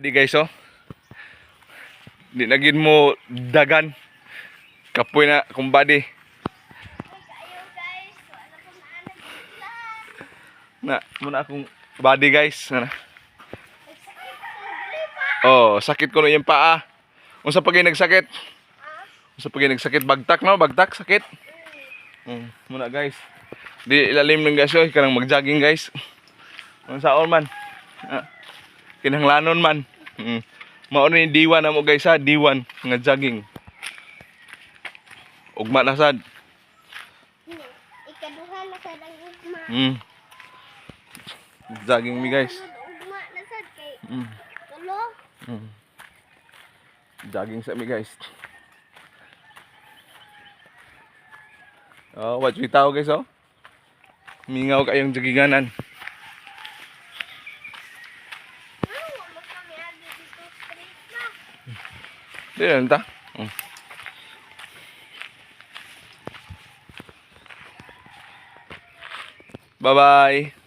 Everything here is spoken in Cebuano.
Di guys, oh. Di na gid mo dagan. Kapoy na akong body. Kayo guys, wala ko maanag sila. Na, muna akong body, guys. Na. Nagsakit ang gripa. Oh, sakit ko na yung paa. Unsa pa gyud nagsakit? Unsa pa gyud nagsakit? Bagtak, no? Bagtak sakit. Muna guys. Di ilalim ng guys, oh, kanang mag-jogging, guys. Unsa man? Ah, kinahanglanon man. Mao ni D1 na mo guys ha, D1 nga jogging. Ugma na sad. Ikaduha na sad ang ugma. Jogging mi, guys. Sunod ugma na sad kay tulo. Jogging sa mi, guys. Oh, watch we tao guys, oh. Mingaw kayong jogginganan. Ano mo kami agi dito straight na. Di lang ta. Bye-bye.